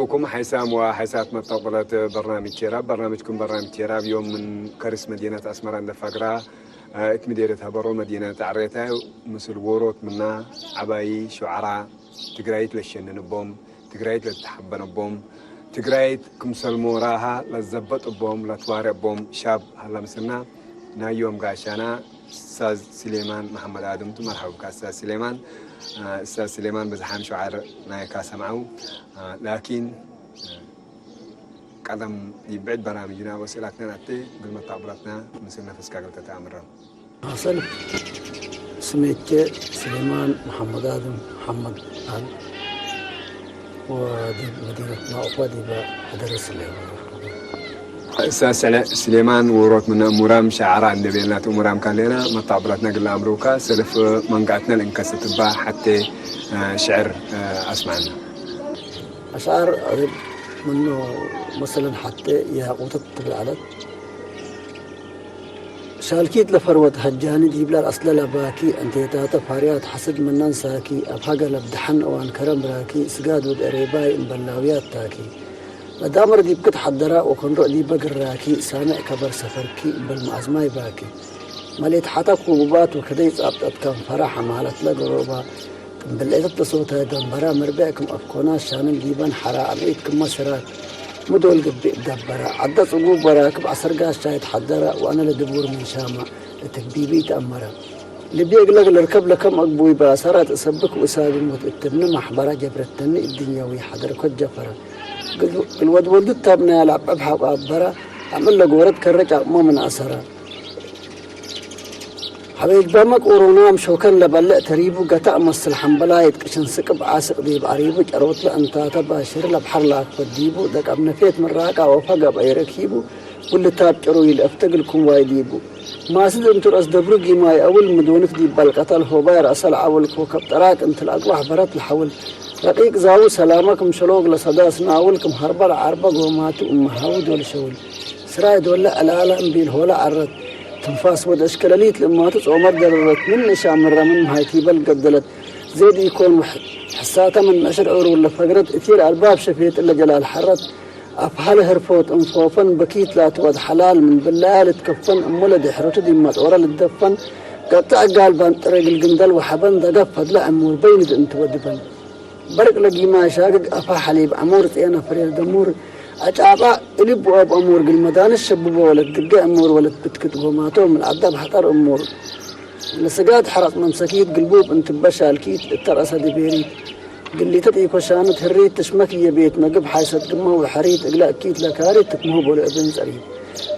ኩም ሓይሳም ወሓይሳት መታቁለት በርናምጅ ኬራ፣ በርናምጅኩም በርናምጅ ኬራ ብዮም ምን ከርስ መዲነት ኣስመራ እንደፋግራ፣ እት ምዴረት ሀበሮ መዲነት ኣዕሬታ ምስል ወሮት ምና ዓባይ ሹዓራ ትግራይት ለሸንንቦም፣ ትግራይት ለተሓበነቦም፣ ትግራይት ክምሰል ሞራሃ ለዘበጥቦም ለትዋረቦም ሻብ ሀላ ምስልና ናዮም ጋሻና እስታዝ ስሌማን መሓመድ ኣድምቱ። መርሓባ ብካ እስታዝ ስሌማን። እስታዝ ስሌማን ብዝሓም ሸዓር ናይካ ሰምዓው፣ ላኪን ቀደም ይብዕድ በራምጅና ወስእላትና ናተ ግልመት ታቅብላትና ምስል ነፈስካ ገብተ ተኣምረም። ኣሰል ስሜቼ ስሌማን መሓመድ ኣድም መሓመድ ኣል ወዲብ መዲነት ናቁፋ ዲባ ሕደረ ስሌማን እስታዝ ስለ- ስሌማን ወሮት ምነ እሙራም ሸዓራ እንደቤልና እሙራም ካሌና መታቅብላትና ግላ ኣምሩካ ሰልፍ መንጋዕትና ልእንከስ ትባ ሓቴ ሽዕር ኣስማዕና። ኣሽዓር ምኖ መሰለን ሓቴ የሃቁተት ትብል ዓለት ሻልኪት ለፈርወት ሀጃኒ ዲብላል ኣስለለ ባኪ እንቴታተ ፋርያት ሐስድ ምናን ሳኪ ኣብ ሀገ ለብድሐን እዋን ከረም ራኪ ስጋድ ውድ ኤሬባይ እምበላውያት ታኪ ለዳምር ዲብክት ሐደራ ወከንሮ ዲበ ግራኪ ሳምዕ ከበር ሰፈርኪ እምበል መኣዝማይ ባኪ መሌት ሐታ ኩቡባት ወከደይ ጻብጠት ከንፈራ ሐማለት ለገሮባ እምበል ኤተት ለሶተ ደንበራ መርበዕ ክም ኣፍኮና ሻንን ዲበን ሐራ ኣምዒት ክመ ስራት ምዶል ግብእ ደበረ። ዐደ ጽጉብ ወራክብ ዐሰር ጋሻ ይትሐደረ ወአነ ለድቡር ምን ሻማ ለተግቢቢ ይትአመረ። ልቢ እግለግ ለርከብ ለከም አግቡይ ባሰረ ትእሰብክ ወእሳግም ወትእትብኒ ማሕበረ ጀብረተኒ እድንያዊ ሐደር ኮት ጀፈረ። ግልወድ ወልዱ ታብናያ ለዐብ ሐቆ አበረ አምዕል ለጎረት ከረጭ አቅሞ ምን አሰረ። ሐበ ይግባመ ቁሩናም ሾከን ለበልዕ ተሪቡ ገታእ መስል ሐምበላይት ቅሽን ስቅብ ዓስቅ ዲብ ዐሪቡ ጨሮትለ እንታተ ባሽር ለብሐር ለአክፈት ዲቡ ደቀብ ነፌት ምራቃ ወፈገብ አይረኪቡ ውልታብ ጭሩይ ለአፍተ ግልኩም ዋይ ዲቡ ማስድ እንቱ ረአስ ደብሩ ጊማይ አውል ምዶንት ዲብ በልቀተል ሆባይ ረአሰል ዐውል ኮከብ ጠራቅ እንትል አግባሕ በረት ለሐውል ረቂቅ ዛቡ ሰላመ ክም ሸሎግ ለሰዳስ ናውል ክም ሀርበ ለዐርበ ጎማቱ እመሃቡ ዶል ሸውል ስራይ ዶለ ዕላለ እምቢል ሆለ ዐረት ትንፋስ ወድ አሽከለሊት ልእማቱ ጾመት ደረረት ምን እሻ ምረ ምን መሃይቲበል ገደለት ዜድ ኢኮን ሕሳተ ምን ነሽር ዕሩር ለፈግረት እቲል አልባብ ሸፌጥ ለጀላል ሐረት አፍሀለ ህርፎት እንፎፈን በኪት ላትወድ ሐላል ምን ብላያ ልትከፈን እሙ ለድሕረቱ ዲመጦረ ልትደፈን ገጥዕ ጋል ባንጥረ ግልግንደል ወሐበን ደገፍ ፈድለ ዕሙር በይንድ እንትወድበን በርቅ ለጊማ ሻግግ አፋ ሐሊብ ዐሙር ጼነ ፍሬር ደሙር አጫባ እልብ ወአብ ዐሙር ግል መዳንስ ሸብቦ ወለት ድገ ዐሙር ወለት ብትክት ጎማቶ ምን አዳብ ሐጠር እሙር ለስጋት ሐረጽ መምሰኪት ግልቡብ እንትበ ሻልኪት እተረአሰ ድቤሪት ግሊተት ኢኮሻንት ህሪት ትሽመክ የቤት መግብ ሐይሰት ግመ ወሐሪት እግለ እኪት ለካሪት ትክምሁ ቦሎ እብን ጸሪት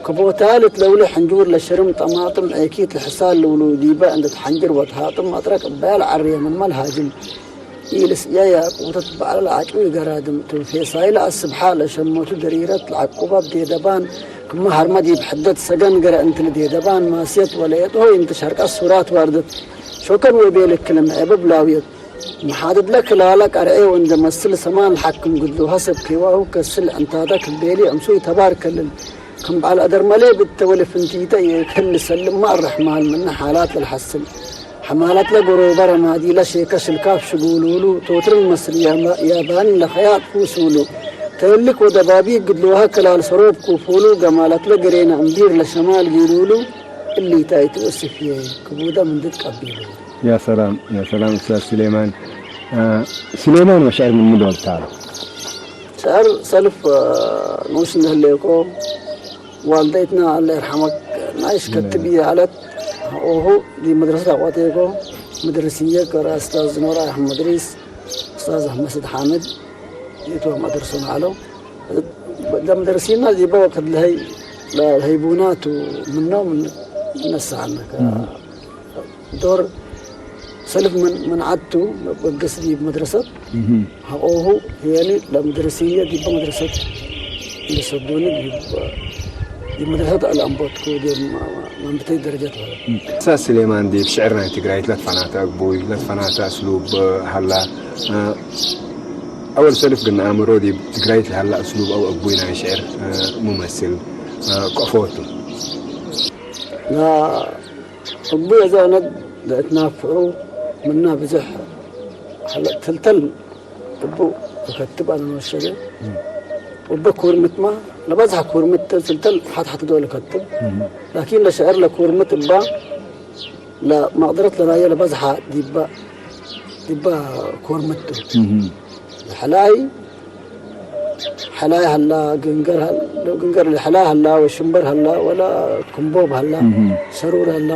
ከቦታልት ለውሊ ሕንጁር ለሽርም ጠማጥም ዔኪት ለሕሳል ልውሉ ዲበ እንደ ተሐንጅር ወትሃጥም አጥረቅ እባያ ለዐርየ ምንመ ለሃጅም ኢልስእየ ያቁተት በዐለ ለአጭዊ ገራድም ትንፌሳይ ለአስብሓ ለሸመቱ ደሪረት ለዐቁበብ ዴደባን ክመ ሀርመ ዲብ ሕደት ሰገን ገረ እንትል ዴደባን ማስየት ወለየጥሆይ እንተ ሸርቀት ሱራት ዋርደት ሾከን ወቤል ክልም ዔበብ ላውየት መሓድድለ ክላለ ቀርዔ ወእንደ መስል ሰማን ለሐክም ግድሉሃ ሰብ ኬዋሁ ከስል ዕንታተ ክቤሊ እምሱይ ተባር ከልል ክም በዐል አደርመሌ ብተ ወለ ፍንቲተ የክል ሰልም ማእ ረሕማን ምነ ሓላት ለልሐስል ሐማላትለ ጎሮበ ረማዲለ ሼከ ሽልካፍ ሽጉሉሉ ቶትርን መስል ያባን ለኸያጥ ፉሱሉ ተልክ ወደባቢ ግድሎሃ ከላል ሰሮብ ኩፉሉ ገማላትለ ገሬነ እምቢር ለሸማል ጊሉሉ እሊታይ ትወስፍየ ክቡደ ምንድት ቀቢሉ። يا سلام يا سلام أستاذ سليمان. آه، سليمان وشعر من مدولتان. شعر سلف نوش نهليكو والديتنا الله يرحمك نايش كتبي على ኦሁ ዲብ መድረሰት አቋቴኮ መደርሲየ ከረ እስታዝ ኖራ አሕመድ ሪስ እስታዝ አሕመድ ሰይድ ሓምድ ዲእቶ መደርሶን አለው ለመደርሲና ዲበ ወቅት ለሀይ ለሀይቡናቱ ምነው ነሳአነ ዶር ሰልፍ መንዓቱ በገስ ዲብ መድረሰት ሐቆሁ ህየኒ ለመድረስየ ዲበ መድረሰት እንደሰዱኒ ዲብ መድረሰት አልአንቦትኩ ዲብ መንብተይ ደረጀት ማለት። እሳ ስሌማን ዲብ ሽዕር ናይ ትግራይት ለትፈናተ እግቡይ ለትፈናተ እስሉብ ሀላ። አወል ሰልፍ ግን አእምሮ ዲብ ትግራይት ለሀላ እስሉብ አው እግቡይ ናይ ሽዕር ሙመስል ከፎቱ። እቡ የዛነድ ለእትናፍዑ ምና ብዝሕ ሐለቅ ትልተል እቡ እከትብ ኣነ ንወሸደ። ወበ ኩርምት ማ ለባዝሓ ኩርምት ተልስልተል ሓት ሓት ዶ ልከትብ። ላኪን ለሸዕር ለኩርምት እባ ለመቕደረት ለናየ ለባዝሓ ዲባ ዲባ ኩርምት ዱ። ለሐላይ ሐላይ ሀላ፣ ግንገር ሀል-፣ ግንገር ለሐላይ ሀላ፣ ወሽምበር ሀላ፣ ወላ ኩምቦብ ሀላ፣ ሰሩር ሀላ።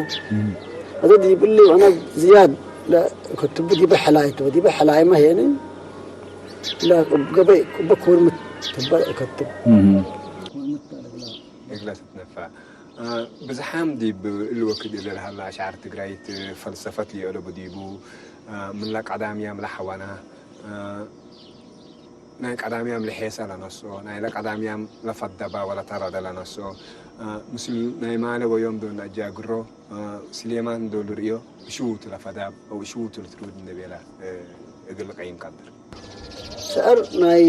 አዘ ዲብሊ ወነ ዝያድ ለከትብ ዲበ ሐላይ ዶ። ዲበ ሐላይ ማ ሄኒ ለገበይ በኩርምት ትበ እከትብ። እግለ ትትነፋ። እ፣ ብዝሓም ዲብ እልወ ክድ እለ ለሀላ አሽዓር ትግራይት ፈልሰፈት ሊኦለቡ ዲቡ፣ እ፣ ምን ለቀዳምያም ለሐዋና፣ እ፣ ናይ ቀዳምያም ለሔሰ ለነስኦ፣ ናይ ለቀዳምያም ለፈደባ ወለተረደ ለነስኦ፣ እ፣ ምስል ናይ ማለ ወዮም ዶ ነአጃግሮ፣ እ፣ ስሌማን ዶ ልርእዮ፣ እሽውቱ ለፈዳብ፣ አው እሽውቱ ልትሩድ እንደ ቤላ፣ እ፣ እግል ልቀይም ቀድር። ሸዕር ናይ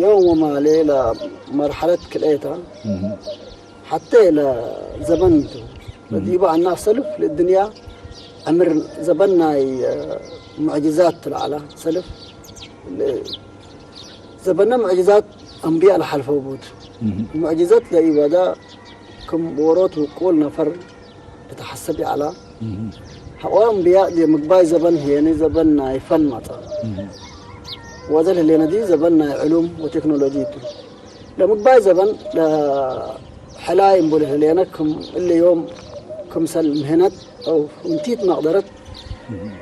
ዮም ወማሌ ለመርሐለት ክልኤታ፣ ሐቴ ለዘበን ቱ፣ ለዲቡ አናፍ ሰልፍ ለእድንያ ዕምር ዘበን ናይ፣ እ፣ ሙዕጅዛት ለዐላ ሰልፍ፣ ለ-፣ ዘበነ ሙዕጅዛት አንብያ ለሐልፈው ቡት። ሙዕጅዘት ለኢወዳ ክም ዎሮት ውቁል ነፈር ልትሐሰብ ይዐላ። ሐቆ አንብያ ለምግባይ ዘበን ህየኒ ዘበን ናይ ፈን መጸ። ወዘ ለህሌነ ዲ ዘበን ናይ ዕሉም ወቴክኖሎጂ ቱ። ለምግባይ ዘበን ለሐላይ እምቡ ለህሌነ ክም እለ ዮም ክምሰል ምህነት አው ፍንቲት መቅደረት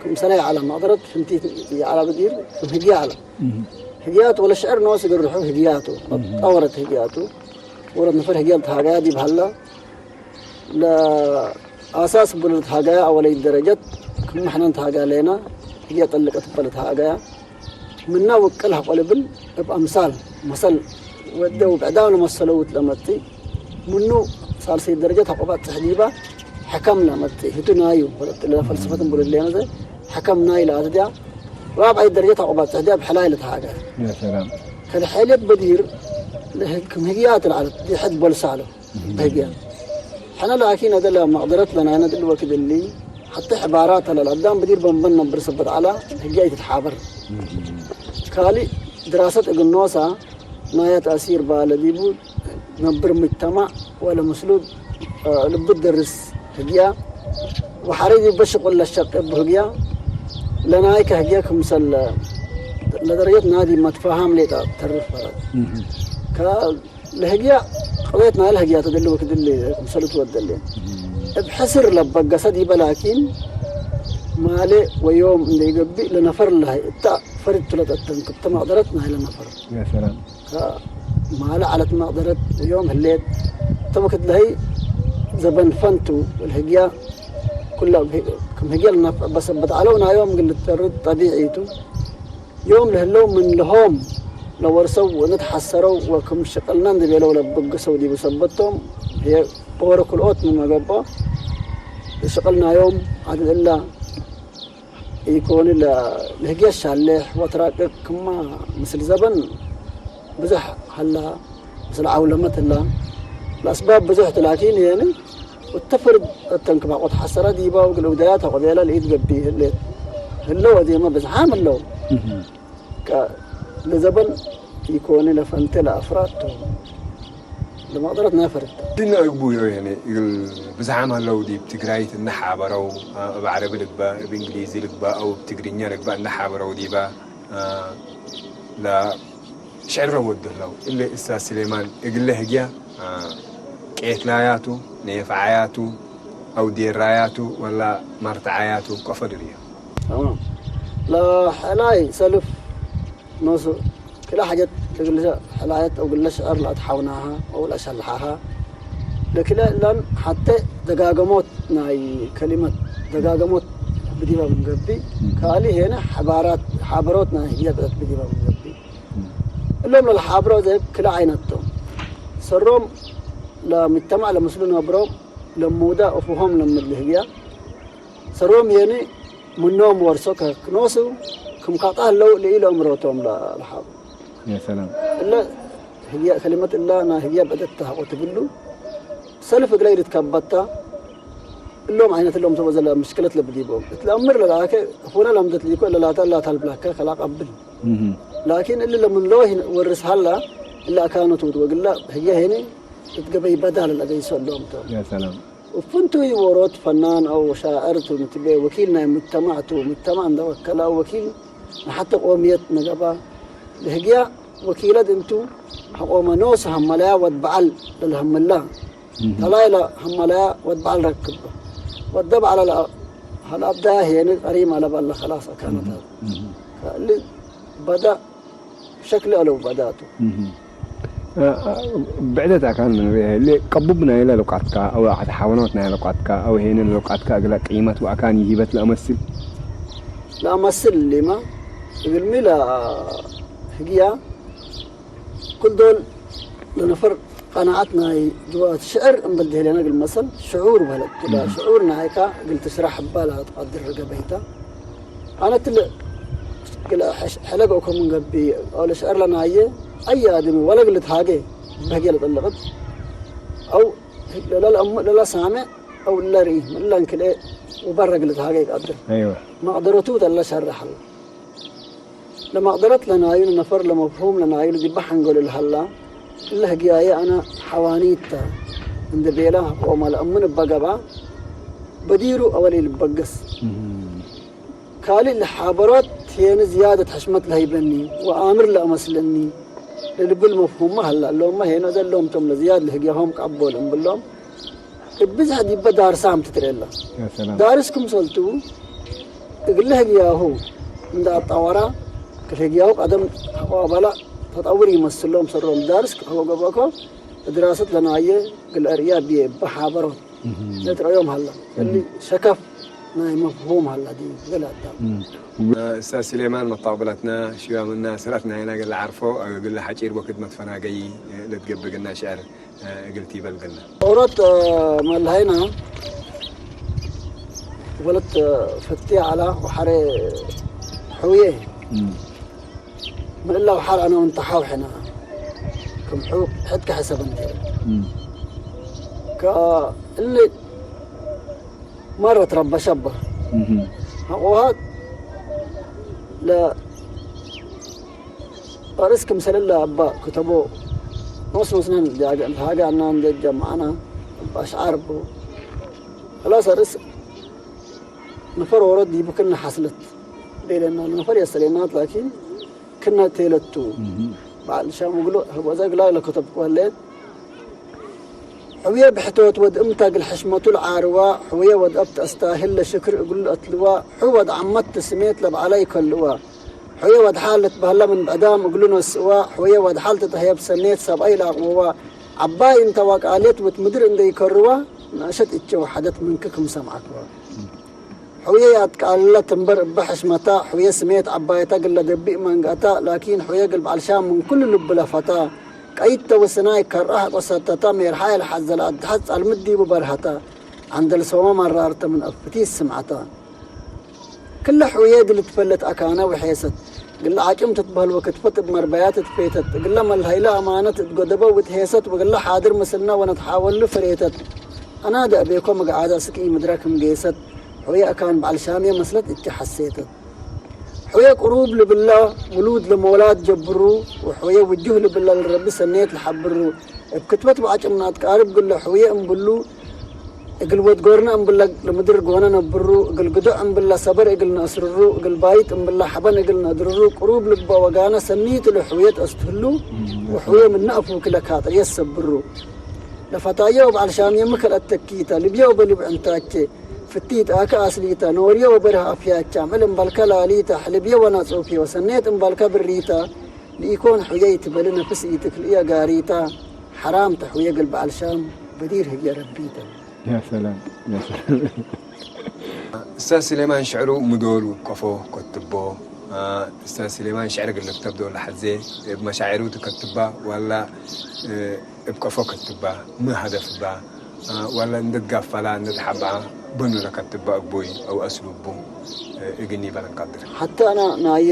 ክምሰለ ይዐላ መቅደረት ፍንቲት ይዐላ ብዲር ክም ህግያ ዐላ። ህግያቱ ወለ ሽዕር ኖስ እግል ርሑ ህግያቱ መጣወረት ህግያቱ ወረት ነፈር ህግያ ልትሃጋያ ዲብ ሀላ ለአሳስ እቡ ለልትሃጋያ አወለይ ደረጀት ክም ሕነ ንትሃጋ ሌና ህግያ ጠልቀት እበ ልትሃጋያ ምና ውቅል ሐቆ ልብል እብ አምሳል መሰል ወደ ውብዕዳም ለመሰለውት ለመጽእ ምኑ ሳልሰይ ደረጀት ሐቆ ባጽሕ ዲባ ሕከም ለመጽእ ህቱ ናዩ ወለት ለፈልሰፈት እምቡል ሌነ ዘ ሕከም ናይ ለአትድያ ራብዓይ ደረጀት ሐቆ ባጽሕ ዲያ ብሐላይ ለተሃገ ያ ሰላም። ከልሐልየት በዲር ለህግ-፣ ክም ህግያት ለዓለት ዲሐት በልሳሎ በህግያ። ሕነ ላኪን አደ ለመቅደረት ለናይነ ድል ወክድ እሊ ሐቴ ሕባራት አለ ለአዳም በዲር በንበን ነብር ሰበት ዐላ ህግያ ይትትሓበር። ካልእ ድራሰት እግል ኖሳ ናያ ተእሲር ባለ ዲቡ ነብር ሙጅተማዕ ወለ ምስሉ ልቡ ደርስ ህግያ ወሐሬ ዲበ ሽቁል ለሸቅ እቡ ህግያ ለናይከ ህግያ ክምሰል ለደረጀት ናዲ መትፋሃም ሌጣ ተርፍ ፈረድ። ከ-፣ ለህግያ ቅቤት ናይለ ህግያ ተደሊ ወክድሊ ክምሰሉ ትወደሊ። እብ ሕስር ለበገሰ ዲበ ላኪን ማሌ ወዮም እንደ ይገብእ ለነፈር ለሀይ እታ ፈርድ ቱ ለጠተንክብ ተመቅደረት ናይለ ነፈር። ያ ሰላም። ከማለ ዐለት መቅደረት ዮም ህሌት ተወክድ ለሀይ ዘበን ፈንቱ ወልህግያ ኩላ ክም ህግያ ለናፍዕ በሰበት ዐለው ናዮም ግን ልተርድ ጠቢዒ ቱ። ዮም ለህለው ምን ለሆም ለወርሰው ወንትሐሰረው ወክም ሽቅልና እንዴ ቤለው ለበገሰው ዲቡ ሰበቶም ህየ ቦረ ክልኦት ምን መገብኦ ሽቅልናዮም አድል እላ ኢኮኒ ለ-፣ ለህግየ ሻሌሕ ወትራቅቅ ክማ ምስል ዘበን ብዞሕ ሀላ፣ ምስል ዐውለመት ህላ። ለአስባብ ብዞሕ ቱ ላኪን የኒ ወተፍርድ እተንክባቆት ሐሰረ ዲባ ወግል እውደያት አቆቤለ ለኢትገብእ ህሌት ህለው አዜመ ብዝሓም ህለው። እህ። ከ-፣ ለዘበን ኢኮኒ ለፈንቴ ለአፍራድ ቱ። ለመቅደረት ናይ ፈረድተ። ድነ እግቡ ዮ የኔ እግል ብዝሓም ሀለው ዲብ ትግራይት እነሓበረው፣ አ፣ እብ ዐረቢ ልግበእ፣ እብ እንግሊዚ ልግበእ፣ አው እብ ትግርኛ ልግበእ እነሓበረው ዲበ፣ አ፣ ለሽዕረ ወዱ ሀለው። እለ እስታዝ ስሌማን እግለ ህግያ፣ አ፣ ቄትላያቱ፣ ነየፍዓያቱ፣ አው ዴራያቱ ወላ ማርትዓያቱ ከፈድር እዮ። ተማም። ለሐላይ ሰልፍ ኖሱ ክልኤ ሓጀት እግል ሕላየት እግለ ሽዕር ለአትሓውናሃ አው ለአሸልሓሃ ለክልኤ እለን ሐቴ ደጋገሞት ናይ ከሊመት ደጋገሞት ብዲበ ምንገብእ፣ ካልእ ሄነ ሐባራት ሓበሮት ናይ ህግየ ብዕደት ብዲበ ምንገብእ። እሎም ለልሓብሮ ዘ ክልኤ ዓይነት ቶም። ሰሮም ለሙጅተማዕ ለምስሉ ነብሮም ለሙዳ እፉሆም ለምድሊ ህግያ ሰሮም የኒ ምኖም ወርሶ ከክኖሱ ክም ካጣ ህለው ለኢለኦም ሮቶም ለሓቡ። ያ ሰላም። እለ ህግያ ከሊመት እላ ናይ ህግያ ብዕደት ተሃቆ ትብሉ ሰልፍ እግለ ኢልትከበታ እሎም ዓይነት እሎም ተበዘለ ምሽክለት ለብዲቦም እትለምር ለላከ ሆነ ለምደት ሊኮ ለላታ ላታ ልብላካ ከላ ቀብል ላኪን እሊ ለምን ሎ ወርስ ሀላ እላ አካኖት ውድ ወግላ ህያ ሄነ እትገበይ በዳል ለገይሶ እሎም ቶ يا سلام وفنتو يوروت فنان أو شاعر تو متبع وكيل ناي مجتمع تو مجتمع عند وكلا وكيل حتى قوميت نجبا لهجيا وكيلة انتو حقوم نوس هملايا ود بعل للهملا تلايلا هملايا ود بعل ركبة ود بعل لا هل أبدا هي قريمة لبلا خلاص أكانت اللي بدأ شكل ألو بدأتو ብዕደት ኣካን መንበያ የለ ቀቡብ ናይ ለሉቃትካ ኣው ዓት ሓወኖት ናይ ለቃትካ ኣው ሄነ ለቃትካ እግላ ቅይመት ወኣካን ይሂበት ለኣመስል ለኣመስል ሊማ እግልሚ ለህግያ ኩል ዶል ለነፈር ቀናዓት ናይ ጅዋት ሽዕር እምበል ደህለና እግል መሰል ሽዑር በለት ሽዑር ናይካ እግል ትስራሕ እባ ለትቀድር ገበይታ ኣነ ትልእ ግለ ሕለገ ኮምን ገቢ ኣለ ሽዕር ለናየ ኣየ ኣድሚ ወለ ግልት ሃገ በህገ ለጠለቅት ኣው ለላ ሳምዕ ኣው ለርኢ ምላን ክልኤ ወበረ ግልት ሃገ ይቀድር ايوه መቅደረቱ ተለ ሸርሕ ለመቅደረት ለናዩ ነፈር ለመፍሁም ለናዩ ለዲባ ሐንገሉ ለሀላ እለ ህግያየ ኣነ ሐዋኒታ እንደ ቤላ ቆመ ለእምን እበ ገብአ በዲሩ ኣወል ኢልበገስ ካልእ ለሓበራት ሄነ ዝያደት ሕሽመት ለሀይበኒ ወኣምር ለኣመስለኒ ለልብል መፍሁማ ሀላ እሎማ ሄነ ዘለምቶም ለዝያድ ለህግያሆም ቀቦል እምብሎም እብ ብዝሕ ዲበ ዳርሳም ትትሬላ يا سلام ዳርስ ክምሰልቱ እግለ ህግያሁ እንደ ኣጣወራ ክል ህግያሁ ቀደም ተቋበላ ተጠውር ይመስሎም ሰሮም ዳርስ ከወገበኮ ድራሰት ለናየ ግል ኣርእያ ብየ በሓበሮት ለትረዮም ሀላ እሊ ሸከፍ ናይ መፍሁም ሀላ ዲ ገላታ استاذ سليمان مطابلتنا شو من سرتنا هنا قال عرفه قال له حجير وقت ما تفناقي لتقبل قلنا شعر قلتي بلقلنا ኦሮት መላሃይና ወለት ፈቲ ዓላ ወሓረ ሕውየ ምእላ ወሓር ኣነ እውን ተሓውሕና ከም ሕው ሕድካ ሕሰብ እንተ ከእሊ መረት ረበሸባ ኣቆሃት ለ ርስ ክምሰለላ እባ ክተቦ ኖስ ኖስነን ጃገ እንተ ሃገ ኣና እንደ ጀማዓና እባ ኣሽዓር ብ خلاص ርስ ነፈር ወረድ ዲቡ ክና ሓስለት ቤለና ነፈር የሰሌናት ላኪን ክና ቴለቱ በዓል ሻም እግሎ ህቦዛ ግላ ለከተብ ወለ ሕውየ ብሕቶት ወድ እምታ ግል ሕሽመቱ ለዓርዋ ሕውየ ወድ ኣብት ኣስታህል ለሽክር እግሉ ለአትልዋ ሕው ወድ ዓመት ትስሜት ለበዓላ ይከልዋ ሕውየ ወድ ሓል ልትበህላ ምን ብዕዳም እግሉ ነስእዋ ሕውየ ወድ ሓል ትተህየብ ሰኔት ሰብኣይ ለአቅምዋ ዓባይ እንተ ዋቃሌት ውት ምድር እንደ ይከርዋ ንእሸት እቼ ወሓደት ምንክ ክም ሰምዓትዋ ሕውየ ያትቃልላ ትንበር እበ ሕሽመታ ሕውየ ስሜት ዓባየታ ግለ ደቢእ መንገእታ ላኪን ሕውየ ግል በዓል ሻም ምን ኩሉ ልቡ ለፈታ ቀይት ተውስናይ ከራህ ቆሰተታ ሜርሓየ ለሓዘለ ኣድሓት ጻልምት ዲቡ በርሀታ ዓንደል ሶማ መራርተ ምን ኣፍቲት ስምዓታ ክለ ሕውየ እግል ትፈለት ኣካነ ወሔሰት እግለ ዓጭም ትትበህል ወክትፈት እብ መርበያት እትፌተት እግለ መልሀይለ ኣማነት እት ጎደበ ውትሔሰት ወእግለ ሓድር ምስልነ ወነትሓወሉ ፍሬተት። ኣና ደእቤኮ መግዓዛ ስክ ኢምድረ ክም ጌሰት። ሑየ ኣካን በዐል ሻምየ መስለት እቼ ሐሴተት። ሑየ ቅሩብ ልብለ ውሉድ ለመውላድ ጀብሩ ወሑየ ውጁህ ልብለ ለረቢ ሰኔት ለሐብሩ። እብ ክትበት ወዓጭም ናትቃርብ እግለ ሑየ እምብሉ እግል ወድ ጎርነ እምብለ ለምድር ጎነ ነብሩ፣ እግል ግዶዕ እምብለ ሰበር እግል ነአስርሩ፣ እግል ባይጥ እምብለ ሐበን እግል ነድርሩ፣ ቅሩብ ልግበእ ወጋነ ሰኒት እሉ ሕውየት አስትህሉ፣ ወሕውየ ምነ አፉክ ለካጥርየት ሰብሩ። ለፈታየ ወበዐል ሻምየ ምክል አተኪተ፣ ልብየ ወበልብ ዕንታቼ፣ ፍቲት አከ አስሊተ፣ ኖርየ ወበርህ አፍያቻ፣ ምል እምበልከ ላሊተ፣ ሕልብየ ወናጹፍየ ወሰኔት እምበልከ ብሪተ፣ ልኢኮን ሕውየ ይትበሊ ነፍስ ኢትክልእየ ጋሪተ፣ ሐራም ተ ሕውየ እግል በዐል ሻም በዲር ህግየ ረቢተ። يا سلام، يا سلام. ኡስታዝ ስሌማን ሽዕሩ ምዶሉ እብ ቀፎ ከትቦ። ኡስታዝ ስሌማን ሽዕር እግል ልክተብ ዶል ለሐዜ፣ እብ መሻዕሩ ትከትባ ዋላ እብ ቀፎ ከትባ፣ ሚ ሀደፍባ፣ ዋላ እንደ ትጋፈላ፣ እንደ ትሓብዓ በኑ ለከትባ እግቦይ አው አስሉቡ እግኒ በለን ቀድር። ሐታ አና ናየ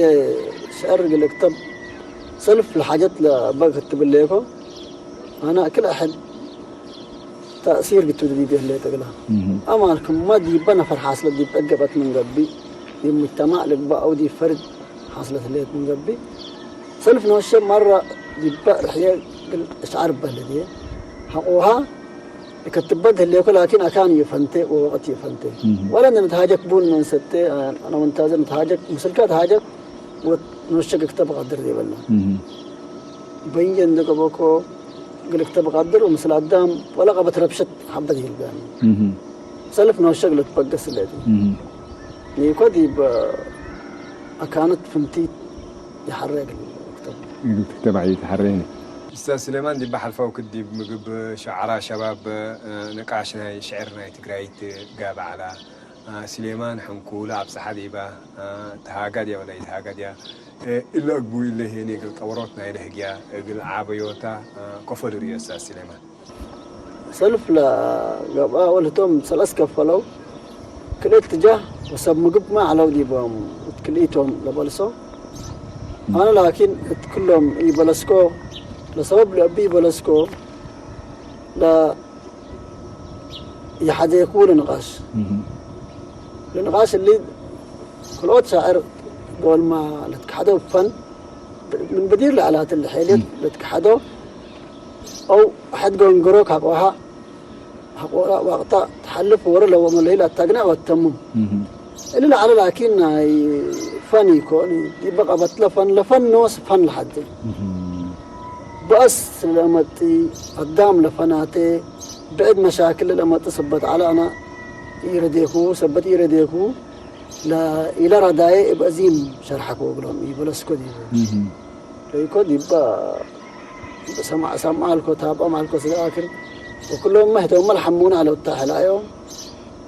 ሽዕር እግል እክተብ ሰልፍ ለሓጀት ለበ ከትብ እሌኮ፣ አና ክል አሕድ تأثير قلت دي بيه اللي تقلها. أما الكم ما دي بنا فرحة أصل دي بقبت من قبي. دي مجتمع لك بقى ودي فرد حصلت اللي من قبي. سلف نوشة مرة دي بقى رحية قل إشعار بلدي. حقوها كتبت اللي يقول لكن أكان يفنتي ووقت يفنتي. ولا أن نتهاجك بون من ستة، أنا منتظر نتهاجك مسلكات هاجك ونوشك اكتب قدر دي بلنا. بين جندك بوكو قل اكتب قدر ومثل قدام ولا قبت ربشت حبة هي الباني. سلف نوشك لتبقى سلاتي. نيكو دي ب-، أكانت فنتي يحرق الكتاب. تبعي تحريني. استاذ سليمان دي بحر فوق دي مقب شعرا شباب، آه، نقاش ناي شعر ناي تقرايت قاب على، آه، سليمان حنكولا أبس حديبة، آه، تهاجد يا ولا يتهاجد يا، آه، إلا أقبو إلا هيني قل قورات ناي لهجيا قل عابيوتا، آه، كفر يا استاذ سليمان. ሰልፍ ለገብኣ ወልህቶም ሰለስ ከፈለው ክልኤት ትጃህ ወሰብ ምግብ ማ ዓለው ዲቦም እት ክልኢቶም ለበልሶ ኣነ ላኪን እት ክሎም ኢበለስኮ ለሰበብ ለእቢ ኢበለስኮ ለ ይሓዘይኩ ልንቓሽ ልንቓሽ እሊ ክልኦት ሻዕር ጎልማ ለትክሓደ ፈን ምን በዲር ለዓላት ለሐልየት ለትክሓዶ أو حد قنقرو كاقوها حقورا وقتا تحلف ورا لو من ليلة تقنع والتمم اللي على لكن هاي فن يكون يبقى بطل فن لفن نوس فن لحد بس لمتي قدام لفناتي بعد مشاكل لمتي صبت على أنا يرديكو سبت يرديكو لا إلى رداي بأزيم شرحك وقلهم يبلسكو دي ليكو دي با سمع سمع الكو تابع مع الكو سياكل وكلهم مهدوا ملحمون على التاحل أيوم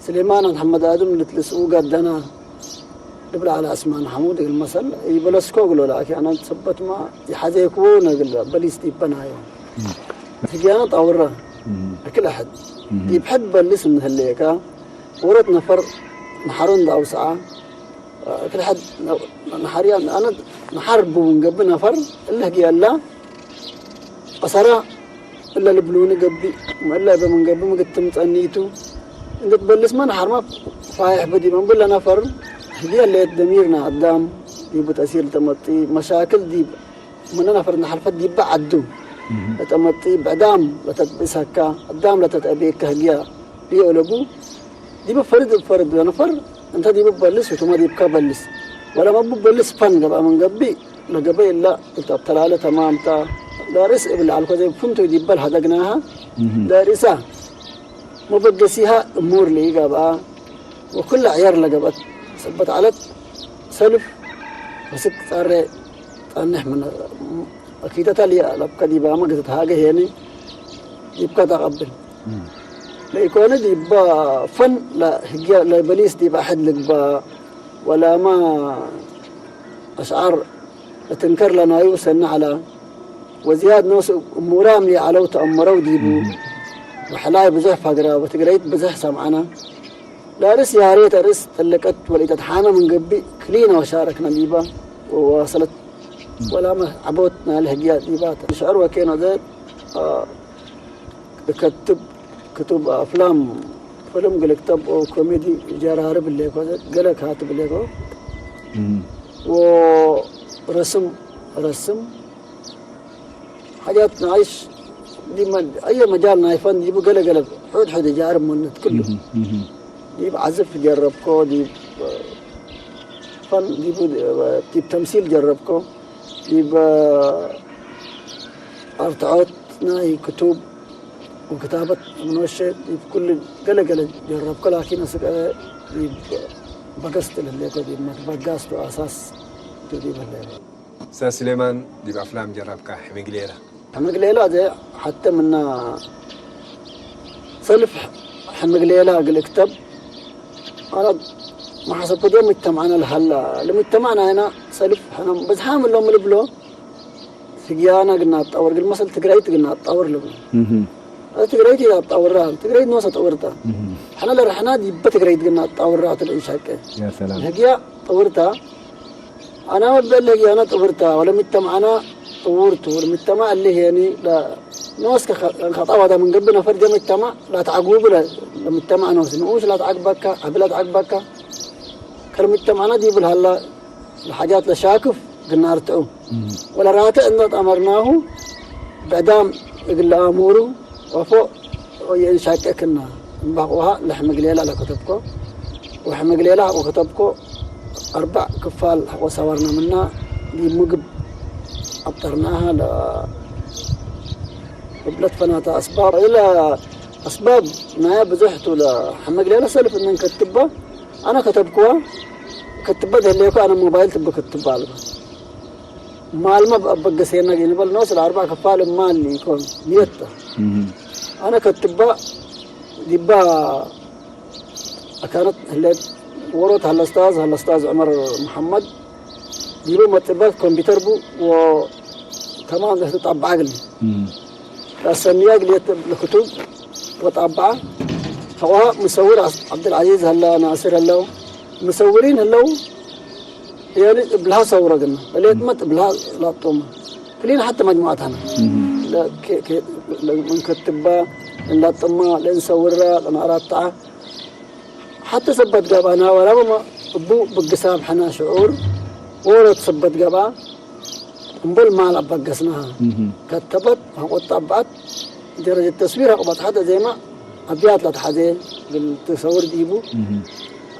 سليمان محمد آدم لتلسو قدنا نبلع على أسمان حمود المثل يبلسكو قلو لك أنا تثبت ما يحذيكو نقل بليس دي بنايو تجينا طورة كل أحد يبحب بلس من هالليكا ورد نفر نحرون داو ساعة كل حد نحريان أنا نحارب من قبل نفر اللي هي الله قصرة إلا لبلوني قبي وإلا بمن قبل ما قد تمت أنيتو إنك تبلس ما نحرمك فايح بدي من بلا نفر هي اللي دميرنا قدام يبو تأثير تمطي مشاكل دي من نفر نحرفت دي بعدو تمطي بعدام لتتبسكا قدام لتتأبيك هجيا يقلبو دي بفرد فرد نفر أنت دي ببلس وتما دي بكبلس ولا ما ببلس فن قبا من قبي لقبي إلا أنت أبتلالة تمام تا دارس إبل على كذا فنتو دي بل هدقناها دارسة مبقسيها أمور لي قبا وكل عيار لقبت سبت علت سلف وسك صار طنح من أكيد تالي لبكا دي بقى ما قلت هاجه يعني يبقى تقبل ليكون دي با فن لا هجا لا بليس دي بأحد لك با ولا ما أشعر تنكر لنا يوسن على وزياد نوس مرام لي علو تأمرو ديبو وحلاي بزح فقرا وتقريت بزح سمعنا لا رس يا ريت رس تلقت ولي تتحامى من قبي كلينا وشاركنا ديبا وواصلت ولا ما عبوتنا لهجيات ديبات شعر وكينا ذات آه كتب كتب أفلام فيلم قال كتب أو كوميدي جرارب اللي كذا قال كاتب اللي كو ورسم رسم حاجات نعيش دي ما أي مجال نايفن دي قال قال حد حد جارب من كله دي بعزف جربكو دي فن دي بود دي تمثيل جربكو دي أرتعوت ناي كتب وكتابة من وشة دي كل قلق قلق جربكو لكن أسك دي بقست لليكو دي ما بقست أساس دي بليكو سا سليمان دي بأفلام جربكا حميق ليلة حميق ليلة دي حتى منا سلف حميق ليلة قال اكتب أنا ما حسب كده مجتمعنا الهلا لمجتمعنا هنا سلف أنا بزحام اللهم لبلو سجيانا قلنا تطور قل مثل تقريت قلنا تطور لبلو ትግራይት ኢና ኣጣውራ ትግራይት ንወሰ ጠውርታ ሓና ለራሕና ዲበ ትግራይት ግና ኣጣውራ ትልእን ሻቀ يا سلام ህግያ ጠውርታ ኣና መበል ህግያና ጠውርታ ወለሚተማዓና ጠውርቱ ወለሚተማ እልህ የኒ نوس كخطاوة من قبل نفر جمع التمع لا تعقوب لا لم التمع نوس نوس لا تعقبك عبلا تعقبك كلمة التمع ندي بالهلا الحاجات لشاكف قلنا ارتعو ولا راتع إن أمرناه بعدام يقول أموره وفوق ينشاككنا باقوها لحم قليلة لكتبكو وحم قليلة وكتبكو أربع كفال وصورنا منا دي مقب أبطرناها ل قبلت فناتا أسباب إلا أسباب ما بزحت ولا حم قليلة سلف إن نكتبها أنا كتبكوها كتبت هليكو أنا موبايل تبقى كتبها لك مال ما بقسينا جيني بل نوصل أربع كفال مال يكون ميتا أنا كتبها ديبا أكانت هلت وروت هالأستاذ هالأستاذ عمر محمد ديبو مطبات كمبيوتر بو و تمام ده تطبع عقلي رسمي عقلي لكتب وطبعة هو مصور عبد العزيز هلا ناصر هلا مصورين هلا يعني بلها صورة قلنا بليت مت بلها لا طومة كلنا حتى مجموعتنا لا ك ك من كتبة لا طمة لا نصورة لا نقرأ حتى سبت قبا ناورا ما بو بقسام حنا شعور ورد سبت قبا እምበል ማል ኣባገስናሃ ከተበት ሃቆጣ ኣባት ደረጀት ተስዊር ሃቆ ባጽሓት ዜማ ኣብያት ላትሓዘ እግል ተሰውር ዲቡ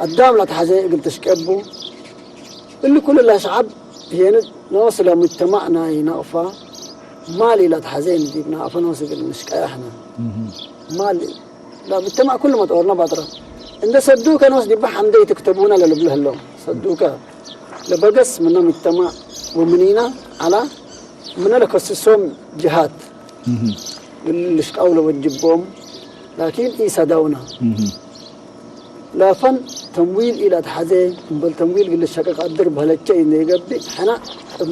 ኣዳም ላትሓዘ እግል ተሽቀቡ እሊ ኩሉ ላሸዓብ የንድ ነው ስለ ሙጅተማዕ ናይ ናቕፋ ማል ኢላ ተሓዘ ንዲብ ናቕፋ ነው ስግል ምሽቀያሕና ማል لا بالتمع كل ما طورنا بطرة عند صدوكا ناس دي بحمد يتكتبونا للبله اللهم صدوكا لبقس منا مجتمع ومنينا على من لك السوم جهات للشك أولى وتجبهم لكن إيسا داونا لا فن تمويل إلى تحزي بل تمويل قل الشقق الدرب هل الشيء إنه يقبي حنا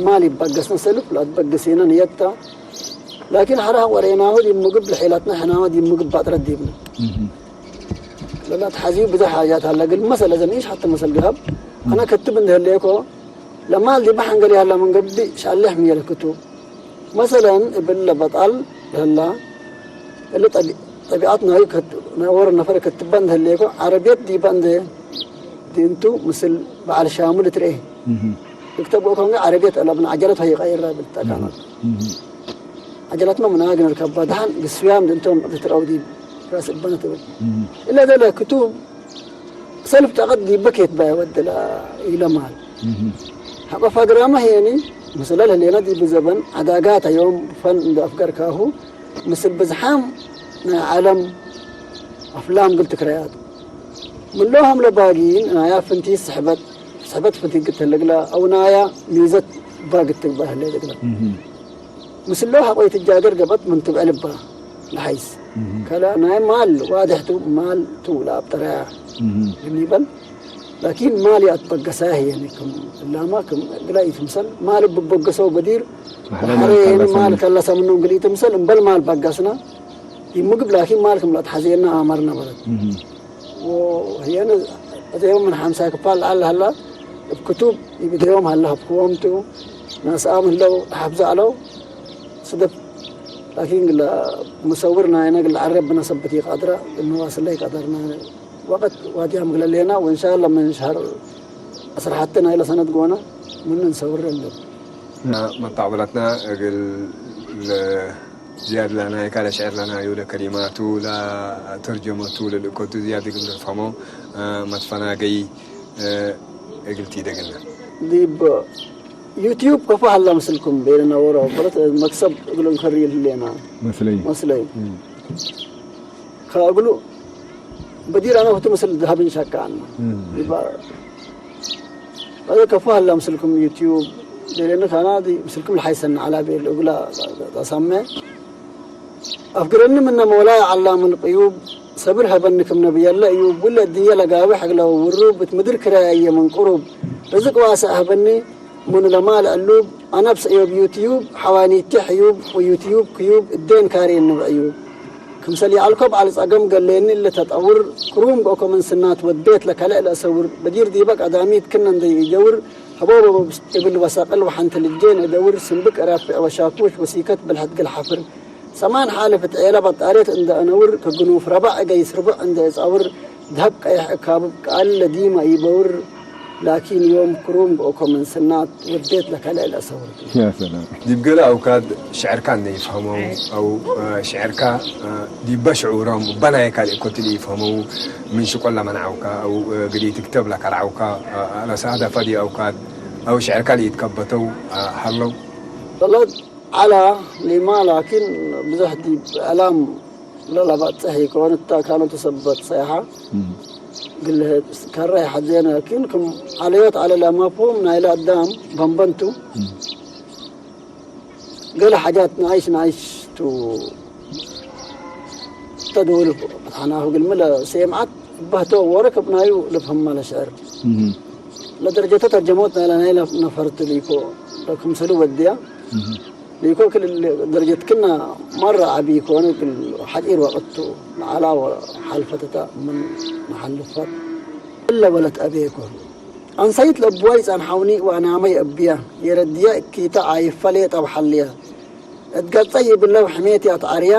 مالي بقسنا سلف لا تبقسينا نيتا لكن حرها وريناه دي مقب لحيلاتنا حنا دي مقب باترة ديبنا للا تحزيو بذا حاجات هلا قل مثلا زن إيش حتى مثل قهب أنا كتب إن هليكو لما الدي بحن قال يلا من قبدي شالح مية الكتب مثلا ابن لبطل هلا اللي طبي طبيعتنا هي كت نور النفر كتبان هليكو عربيات دي بان دي دي انتو مثل بعد شامل تريه يكتب وكان عربيات ألا من عجلتها يغير بالتكامل عجلتنا من هاجن الكبا دحن قسويام دنتم بتراودي راس البنت إلا ذا كتب سلف تقد دي بكيت باي ود لا إلى مال حق فقرة ما هي يعني مثلا اللي ندي بزبن عداقات يوم فن عند أفكار كاهو مثل بزحام عالم أفلام قلت كريات من لوهم لباقين أنا يا فنتي سحبت سحبت فنتي قلت لك لا أو نايا ميزة باقت تبه اللي قلت لك ምስሎ ሓቆይ ትጃገር ገበት ምን ትብዐ ልባ ለሓይስ ከላ ናይ ማል ዋድሕቱ ማል ትውላ ኣብ ጠረያ የሚበል ላኪን ማል ያትበገሳ ህየኒ ክም እላማ ክም ግላ ይትምሰል ማል ብበገሰው በዲር ባሕረ ማል ከላሳ ምኖም ግል ይትምሰል እምበል ማል ባጋስና ይምግብ ላኪን ማል ክም ላትሓዘየና ኣማር ነበረት وهي أنا أتيهم من حمسة كفال على هلا بكتب يبديهم هلا بكوامتو ناس آمن لو حبز علو صدف لكن قل مصورنا هنا قل عرب بنا سبتي قادرة إنه واصل لي قدرنا وقت وادي هم قل لنا وإن شاء الله من شهر أسرحتنا إلى سنة قونا من نصور لهم መታዕብላትና እግል ዝያድ ላና የካለ ሽዕር ላና ይውለ ከሊማቱ ላተርጀመቱ ለልእኮቱ ዝያድ እግል ንርፈሞ መትፈናገይ እግል ቲደግልና ዲብ ዩቲዩብ ከፋ ሀላ ምስልኩም ቤልና ወሮ ማለት መክሰብ እግል እንከሪ ህሌና መስለይ መስለይ ከእግሉ በዲር ኣነ ክቱ ምስል ዝሃብን ሻካ ኣና ይባ ኣነ ከፎ ሀላ ምስልኩም ዩቲዩብ ደሌነ ካና ዲ ምስልኩም ለሓይሰና ዓላ ቤል እጉላ ታሳመ ኣፍግረኒ ምነ መውላየ ዓላም ልቅዩብ ሰብር ሀበኒ ክም ነብየለ እዩ ውለ እድየ ለጋቢ ሐግለ ውሩብ እት ምድር ክራየ እየ ምን ቅሩብ ርዝቅ ዋሰዕ ሀበኒ ምኑ ለማል ዕሉብ ኣነብስ እዮብ ዩትዩብ ሐዋኒቲ ሕዩብ ወዩትዩብ ክዩብ እዴን ካሬኒ ብዕዩብ ክምሰል የዐልኮ በዐል ጸገም ገሌኒ እለ ተጠውር ክሩም ብኦኮመን ስናት ወዴት ለከልዕ ለእሰውር በዲር ዲበ ቀዳሚት ክነ እንዴ ኢጀውር ሀቦ እብል ወሰቅል ወሐንቲ ልጄን እደውር ስንብቅ ረፍዕ ወሻኩሽ ወሲከት ብልሐት ገልሐፍር ሰማን ሓለፍት ዔላ በጣሬት እንደ አነውር፣ ከግኑፍ ረባዕ ገይስ ርቡዕ እንደ እጻውር፣ ደሀብ ቀይሕ እካብብ ቃል ለዲማ ይበውር፣ ላኪን ዮም ክሩም ብእኮ ምን ስናት ወዴት ለከልዕ ለአሰውር። ዲብ ገለ አውካድ ሽዕርካ እንደ ይፍሀመው፣ አው ሽዕርካ ዲበ ሽዑሮም እበ ናይ ካልእ እኮ ትል ይፍሀመው፣ ምን ሽቆል ለመንዓውካ፣ አው ግዲ ትክተብ ለከርዓውካ፣ ለሳህደፈ ዲ አውካድ፣ አው ሽዕርካ ለኢትከበተው ሀለው። ዐላ ሊማ ላኪን ብዘሕ ዲብ እዕላም ለለባጽሕ ኢኮን፣ እታ ካነቱ ሰበት ሰይሓ ግልህ ከራይ ሐዜነ ላኪን ክም ዐለዮት ዐለ ለመፍሁም ናይለ አዳም በንበንቱ ገለ ሓጃት ንኣይሽ ንኣይሽ ቱ ተድውል ፈትሓናሁ ግልሚ ለሴምዓት እባህቶ ወረ ከብናዩ ለፍህማ ለሽዕር ለደረጀተ ተርጀሞት ናይላ ናይ ነፈርት ሊኮ ለክምሰሉ ወድያ ሊኮ ክል ደረጀት ክና መራ ዓቢ ኮነ ክል ሓጢር ወቅቱ ንዓላ ሓልፈተታ ምን ንሓልፋት እለ ወለት ኣቤ ኮን ኣንሳይት ለብዋይ ጸንሓውኒ ወአናመይ እብያ የረድያ እኪተ ዓይፈ ሌጠ ብሓልያ እት ገጸይ ይብለው ሕሜት ያትዓርያ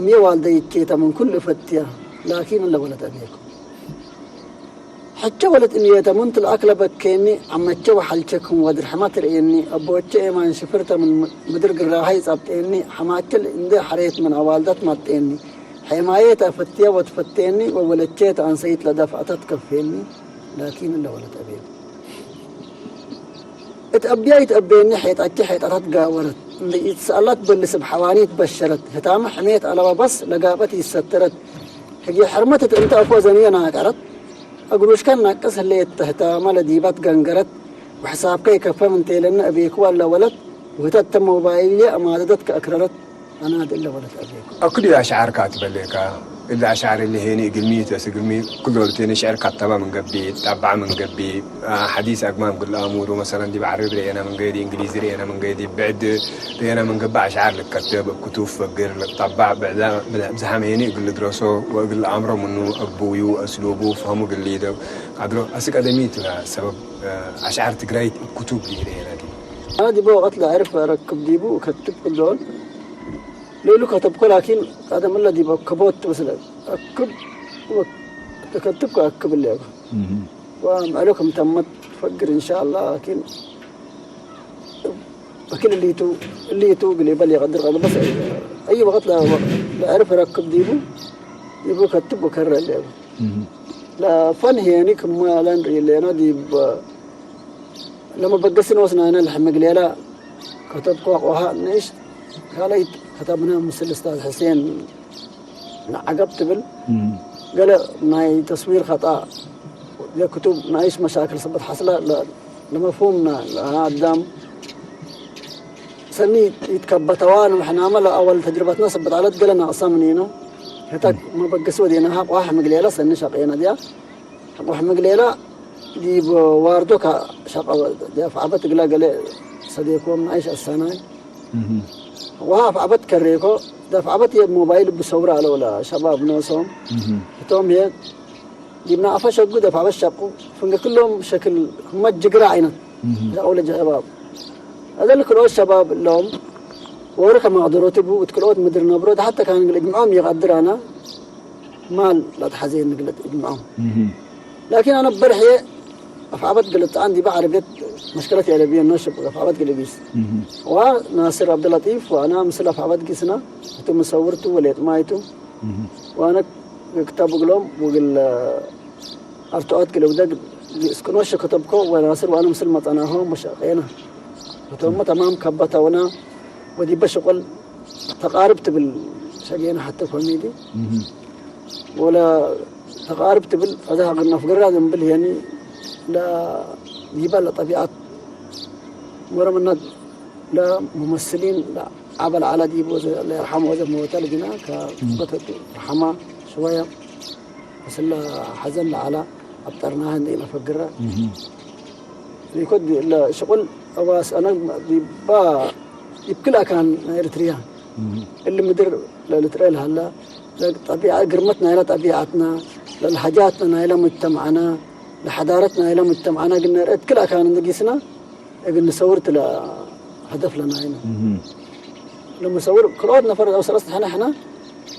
እሜ ዋልደይ እኬተ ምን ኩል እፈትያ ላኪን እለ ወለት ኣቤ ኮን ሐቸ ወለት እምየተ ምን ትልአክ ለበኬኒ ዐመቸ ወሐልቸ ክም ወድር ሕመ ትርእየኒ አቦቼ ኤማን ሽፍርተ ምን ምድር ግራሀይ ጸብጤኒ ሐማቸ እንዴ ሐሬት ምን አዋልደት መጤኒ ሔማዬተ አፈትየ ወትፈቴኒ ወወለቼተ አንሰይት ለደፍአተ ትከፌኒ ላኪን እለ ወለት አቤ እት አብያ ይትአቤኒ ሔጣቼ ሔጣታት ጋወረት እንዴ ኢትሰአላት በልስ እብ ሐዋኒ ትበሸረት ህታመ ሕሜት አለበ በስ ለጋበት ይሰተረት ህግየ ሕርመት እት እንተ አፎ ዘንየ ናቀረት እግሩሽከ ናቅስ ህሌት ተህታመ ለዲባት ገንገረት ወሕሳብከ ይከፈ ምን ቴለነ እቤክዋ ለወለት ውህተተ ሞባይልየ አማደደት ከአክረረት አናድ እለ ወለት አቤኩ። አክዱ አሽዓር ካትበሌካ እለ አሽዓር እለ ሄኒ እግልሚ ተስ እግልሚ ኩሎ ልቴኒ ሽዕር ካተባ ምን ገቢ ጣባዕ ምን ገቢ ሐዲስ አግማም ግል አሙሩ መሰለን ዲብ ዓረቢ ርኤና ምን ገይዲ እንግሊዝ ርኤና ምን ገይዲ ብዕድ ርኤና ምን ገቢ አሽዓር ልከትብ እብ ክቱብ ፈግር ልጣባዕ ብዛሐም ሄኒ እግል ልድረሶ ወእግል ለአምሮ ምኑ አግቡዩ አስሉቡ ፈህሙ እግል ሊደው አድሮ አስቀደሚ ቱ ሰበብ አሽዓር ትግራይት እብ ክቱብ ሊደየና ዲ። አነ ዲበ ወቀት ለአዕርፍ ረክብ ዲቡ ከትብ ክልኦን ሌሉ ከተብኮ ላኪን ቀደም እለ ዲበ ከቦት ትመስለ አክብ ተከትብ ከአክብ እለ ወምዕሎ ከም ተመት ፈግር እንሻአላ ላኪን በክል እሊቱ እሊቱ ግሌ በል የቀድር ቀሉ በስ አይ ወቀት ለዕርፍ ረክብ ዲቡ ዲቡ ከትብ ወከረ ለ ለፈን ሄኒ ክማ ለንርኢ ሌና ዲብ ለመበገስን ወስናነ ለሕምግ ሌላ ከተብኮ ቆሃ ንእሽ ካልኣይት ከተብና ምስል እስታዝ ሕሴን ንዓገብ ትብል ገለ ናይ ተስዊር ኸጣ የክቱብ ናይሽ መሻክል ሰበት ሓስላ ለመፍሁም ኣዳም ሰኒ ይትከበተዋ ንሕናመ ለአወል ተጅርበትና ሰበት ዓለት ገለ ናቅሳ ምኒና ህታ መበገሲ ወዴና ሀቅ ዋሕ ምግሌላ ሰኒ ሸቄና ዲያ ሀቅ ዋሕ ምግሌላ ዲብ ዋርዶ ሸቀ ዲያ ፈዓበት ግላ ገለ ሰዴኮም ናይሽ አሳናይ ውሃ አፍዓበት ከሬኮ ደፍዓበት የብ ሞባይል ብሰውራ አለው ለሸባብ ኖሶም እቶም የ ዲብና አፈ ሸጉ ደፍዓበት ሸቁ ፍንገ ክሎም ሸክል ህመት ጅግራ አይነት ሸቀው ለሸባብ አዘል ክልኦት ሸባብ ሎም ወረ ከማቅደሮት ቡ እት ክልኦት ምድር ነብሮ ዳሕተ ካን ግለ እጅምዖም የቀድር አና ማል ላተሓዘየ ንግለት እጅምዖም ላኪን አነ በርሕየ አፍዓበት ግለት ጣን ዲባ ዓረብየት መሽከለት ያለብየ ነሽ አፍዓበት ግለ ጊስ ዋ ናስር አብደላጢፍ ወአና ምስል አፍዓበት ጊስና እቱ ምሰውርቱ ወሌጥ ማይቱ ወአነ ክታቡ ግሎም ውግል አርትዖት ግለ ውደግ እስክኖሽ ከተብኮ ወናስር ወአነ ምስል መጸናሆ መሸቄና እቶሞ ተማም ከበተውና ወዲበ ሽቁል ተቃርብ ትብል ሸጌና ሐተ ኮሜዲ ወለ ተቃርብ ትብል ፈዛ ሀገር ነፍገራ ዘንብል የኒ ለይባ ለጠቢዓት ወረምና ለሙመስሊን ለአበል አላ ዲቦ ለየርሐም ወዘ መወታ ልጅና ከበተቱ ረሐማ ሽወያ ስለ ሐዘን ለአላ አብጠርናህ እንደ ነፈግራ ሪኮድ ለሽቁል አዋስ አነ ዲባ ይብክል አካን ኤርትሪያ እሊ ምድር ለልትረ ለሃላ ለጠቢዓ ግርመት ናይላ ጠቢዓትና ለልሓጃትና ናይላ ሙጅተማዕና ለሓዳረትና ናይላ ሙጅተማዕና ግን ርአት ክል አካን እንድጊስና እግን ንሰውርት ለሀደፍ ለናይና ለመሰውር ክልኦት ነፈር ኣብ ሰለስተ ሕና ሕና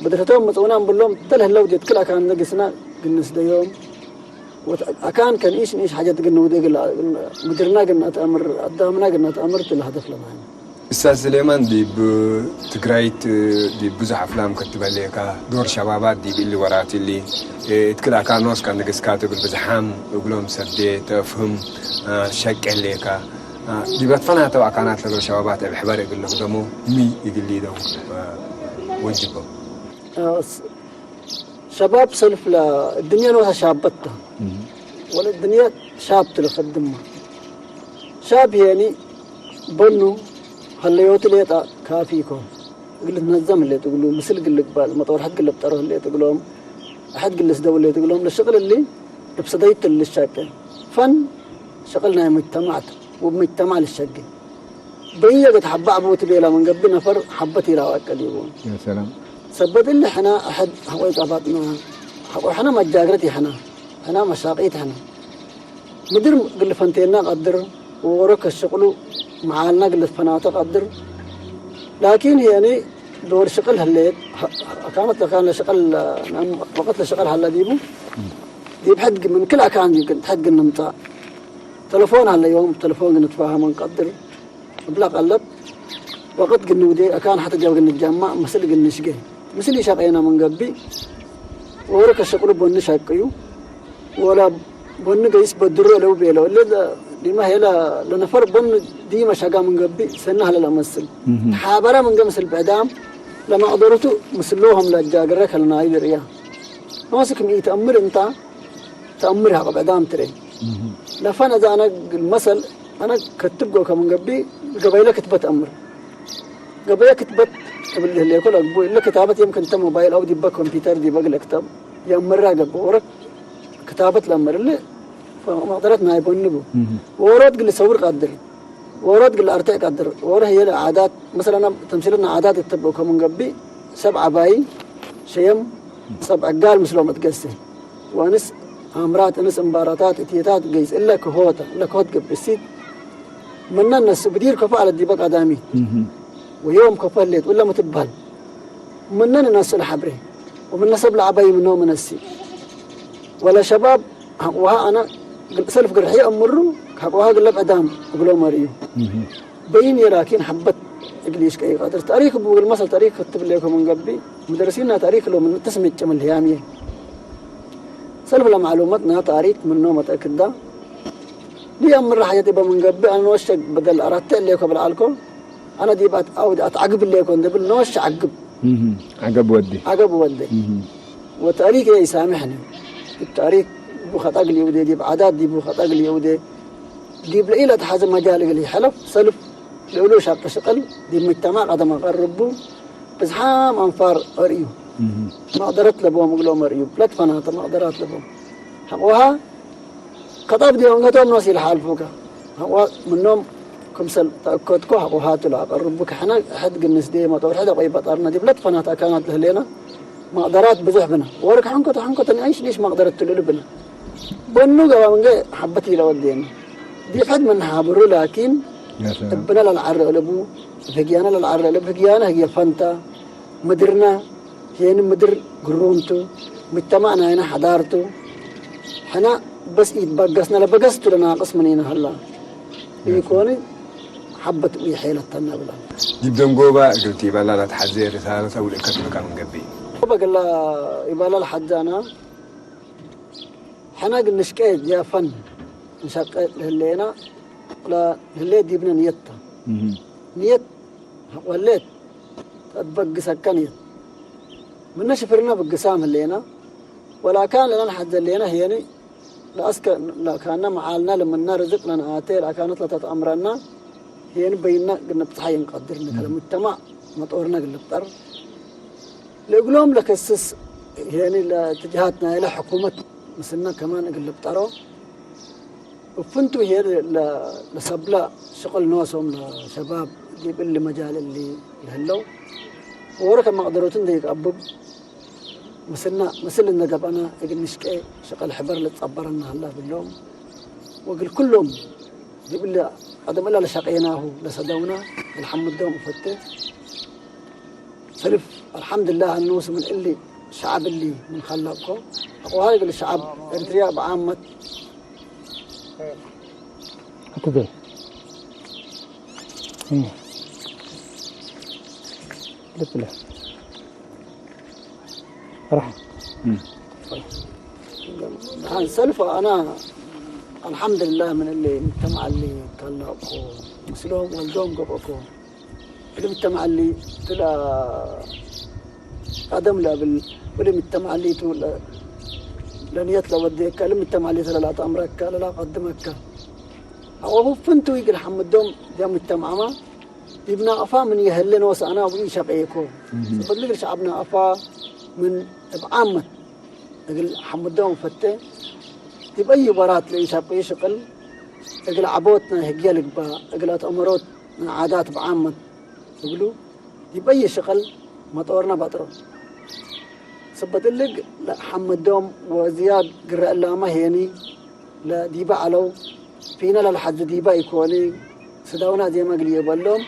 ብድሕቶም መጽውና እምብሎም ተለህለው ጀት ክል ኣካን ዘግስና ግንስ ደዮም። ወት ኣካን ከን ኢሽ ንኢሽ ሓጀት ግን ንውደ ግላ ምድርና ግን ኣተኣምር ኣዳምና ግን ኣተኣምር ትል ሃደፍ ለማን። እስታዝ ስሌማን ዲብ ትግራይት ዲብ ብዙሕ ኣፍላም ከትበሌካ ዶር ሸባባት ዲብ እሊ ወራት እሊ እትክል ኣካኖስ ከንግስካ ትብል ብዝሓም እግሎም ሰብዴ ተፍህም ሸቄሌካ ዲብ ኣትፈናተው ኣካናት ለሎ ሸባባት እብ ሕበር እግል ልኽደሞ ሚ እግል ሊደው ወጅቦም። شباب سلف لا الدنيا نوها شابتها ولا الدنيا شاب تلخدمها شاب يعني بنو هالليوت ليتا كافيكو قلت نزم اللي تقولوا مثل قلك بال مطور حق اللي بطره اللي تقولهم أحد قلس دولة تقولهم للشغل اللي بصديت للشاكة فن شغلنا مجتمعت ومجتمع للشقة በየገት ሐባ ዕቡት ቤላ ምን ገብእ ነፈር ሐበት ኢላዋቀ ዲቡ። يا سلام ሰበት እሊ ሕና አሐድ ሐቆይ ጣባጥና ሐቆ ሕና መጃግረት ይሕና ሕና መሻቂት ሕና ምድር ግል ፈንቴና ቀድር ወሮ ከሽቅሉ መዓልና ግል ፈናተ ቀድር ላኪን የኒ ዶር ሽቅል ህሌት አካነት ለካን ለሽቅል ወቀት ለሽቅል ሀለ ዲቡ ዲብ ሕድግ ምን ክል አካን ዲብ ሕድግ ንምጻእ ተለፎን ሀለ ዮም ተለፎን ግንትፋሃመን ቀድር እብላ ቀለብ ወቅት ግንውዴ አካን ሐተ ጀብግ ንጃማዕ ምስል ግንሽጌ ምስል ይሸቀይና ምን ገብእ ወረ ከሸቅሉ ቦኒ ሸቅዩ ወላ ቦኒ ገይስ በድሮ ለው ቤለው እለ ዲማ ሄላ ለነፈር ቦኒ ዲመ ሸጋ ምን ገብእ ሰኒ ሀለ ለመስል ተሓበረ ምን ገምስል ብዕዳም ለመቅደሩቱ ምስልዎም ለጃግረ ከልናይ ብርያ ኖስክ ሚ ተአምር እንታ ተአምር ሀቅ ብዕዳም ትሬ ለፈን እዛ አነ መሰል አነ ከትብ ጎከ ምን ገቢ ገበይለ ክትበት አምር ገበየ ክትበት ትብል ህሌኮ ለግቡ እለ ክታበት የምክን እንተ ሞባይል አው ዲበ ኮምፒውተር ዲበ ግለ ክተብ የምራ ገብ ወረክ ክታበት ለምር እለ መቅደረት ናይ ቦንቡ ወሮት ግል ሰውር ቀድር ወሮት ግል አርተዕ ቀድር ወረ ህየለ ዓዳት መሰለና ተምሲልና ዓዳት እተብ ከምን ገቢ ሰብ ዓባይ ሸየም ሰብ ዕጋል ምስሎም እትገስህ ወንስ ኣምራት እንስ እምባራታት እትየታት ገይስ እለ ክሆተ እለ ክሆት ገብእ እሲት ምነ ነሱ ብዲር ከፎ አለ ዲበ ቀዳሚ ወዮም ከፎ ህሌት እለ ምትበሃል ምነ ንነሱ ለሐብሬ ወምነ ሰብ ለዐባይ ምኖ ምነሲ ወለ ሸባብ ሐቅዋሃ አነ ሰልፍ ግርሒ አምሩ ሐቅዋሃ ግለ ቀዳም እግሎ መርዩ በይን የላኪን ሐበት እግሊሽ ቀይ ቀድር ታሪክ ብግል መሰል ታሪክ ክትብሌኮ ምን ገቢ ሙደርሲና ታሪክ ሎ ምን ተስምጭ ምን ህያም የ ሰልፍ ለማዕሉመት ና ታሪክ ምኖ መጠክዳ ሊያምር ሐየት በምን ገቢ አነ ወሸግ በደል አራት እሌኮ ብልዓልኮ አነ ዲብ አትአውድ አትዓግብ እሌኮ እንደ ብል ነወሽ ዓግብ عقب ودي ዓገብ ወደ ወታሪክ ይሳምሕኒ ታሪክ ዲቡ ኸጠግል ይውዴ ዲብ ዓዳት ዲቡ ኸጠግል ይውዴ ዲብ ለኢለ ተሓዘ መጃል እግል ይሐለፍ ሰልፍ ልእሉ ሻቅ ሽቅል ዲብ ምጅተማዕ ቀደም አቀርቡ ብዝሓም አንፋር እርእዩ መቅደረት ለቦም እግሎም እርእዩ ብለት ፈናተ መቅደራት ለቦም ሐቅውሃ ከጠብ ዲዮም ገቶም ኖስ ይልሓልፉከ ሐቅዋ ምኖም ክምሰል ተእከትኮ ሐቅውሃ ትሎ አቀርቡ ከሕነ ሕድ ግንስ ዴ መጦር ሕደ ቆይ በጣርና ዲብለት ፈናተ አካናት ለህሌና መቅደራት ብዙሕ ብነ ወርክ ሐንኮተ ሐንኮተ ንእሽ ንእሽ መቅደረት ትልሉ ብነ በኑ ገባ ምንገ ሐበት ኢለ ወዴነ ዲብ ሕድ ምን ሐብሩ ላኪን እብነ ለልዓረ እልቡ ህግያነ ለልዓረ እልብ ህግያነ ህግየ ፈንታ ምድርና ሄን ምድር ግሩምቱ ምጅተማዕ ናይነ ሐዳርቱ ሕነ በስ ኢትበገስነ ለበገስቱ ለናቅስ ምኒነ ሀላ ኢኮኒ ሐበት ይሔለተና ብላ ዲብ ደንጎባ እግልቲ በላ ለትሐዜ ርሳለት አው ልእከት ብካ ምን ገብእ። በገላ ይባላል ሐጃና ሕነ ግን ንሽቀ ጃፈን ንሸቀ ለህሌና ለህሌ ዲብነ ንየት ተ ንየት ወሌት ተትበግሰከ ንየት ምነ ሽፍርነ ብግሳም ህሌና ወላካን ለነን ሐዘ ሌነ ሄኒ ለአስከ ለካነ መዓልና ለምና ርዝቅ ለነአቴ ለአካነት ለተትአምረና ሄኒ በይና ግንብጽሐ ይንቀድር ንከለ ምጅተማዕ መጦርነ ግልብጠር ለእግሎም ለከስስ ሄኒ ለትጅሃት ናይለ ሕኩመት ምስልነ ከማን እግል ልብጠሮ እፍንቱ ሄ ለሰብለ ሽቅል ኖሶም ለሸባብ ዲብ እሊ መጃል እሊ ለህለው ወረ ከመቅደረቱ እንዴ ይቀብብ ምስልና ምስል እንደ ገብአና እግል ንሽቄ ሽቅል ሕበር ለትጸበረና ሀላ ብሎም ወእግል ኩሎም ዲብ እሊ ቀደም እላ ለሸቄናሁ ለሰደውና እግል ሐምዶም እፈቴ። ሰልፍ ኣልሓምዱላህ ንስ ምን እሊ ሸዓብ እሊ ምን ኸላቅኮ ኣቋሪ ግል ሸዓብ ኤርትርያ ብዓመት أتدي لبلا راح ሰልፍ ኣና ኣልሓምዱላህ ምን እሊ ምተማዓሊ ካላቅኮ ምስሎም ወልዶም ገበኮ ብልምተማዓሊ ትላ ቀደም ለብል ብልምተማዓሊ ቱ ለንየት ለወደካ ልምተማዓሊ ለላ ተኣምረካ ለላ ቀድመካ ኣወሁ ፍንቱ ይግል ሓምዶም ዲያ ምተማዓማ ዲብ ናቅፋ ምን የህልን ወሰኣና ውኢ ሸቀየኮ ጽብቅ ልግል ሸዓብ ናቅፋ ምን እብ ዓመት እግል ሓምዶም ፈቴ ዲብ አይ በራት ለኢሸቀዩ ሽቅል እግል ዓቦት ናይ ህግየ ልግባ እግል ኣትአመሮት ናይ ዓዳት ብዓመት እግሉ ዲብ አይ ሽቅል መጦርና ባጥሮ። ሰበት እልግ ለሓምዶም ወዝያድ ግረ እላማ ሄኒ ለዲባ ዐለው ፊነ ለልሐዚ ዲባ ኢኮኒ ስዳውና ዜማ እግል ይበሎም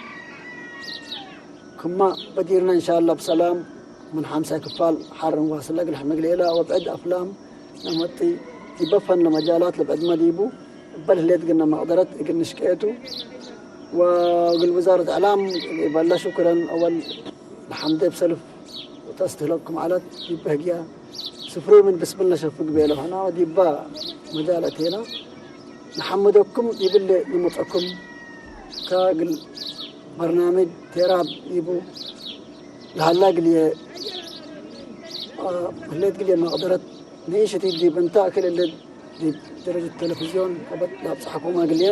ክማ በዲርና እንሻላ ብሰላም ምን ሓምሳይ ክፋል ሓር እንዋስል እግል ሕምግ ሌላ ወብዕድ አፍላም ነመጢ ዲበ ፈን ለመጃላት ለብዕድመ ዲቡ እበል ህሌት ግነ መቅደረት እግል ንሽቀየቱ ወእግል ውዛረት እዕላም ይበላ ሹክረን አወል ለሐምደ ብሰልፍ ወተስትህለኩም ዐለት ዲበ ህግያ ስፍሩይ ምን ብስብል ነሸፍግ ቤለ ሆና ወዲባ መጃል አቴና ነሐምደኩም ዲብለ ንመጸኩም ከእግል በርናምጅ ቴራብ ዲቡ ለሀላ ግልየ ህሌት ግልየ መቅደረት ንኢሸቲ ዲብ እንተ እክል እለ ዲብ ደረጀት ቴሌቪዝዮን ከበት ለአብጽሐኩም እግልየ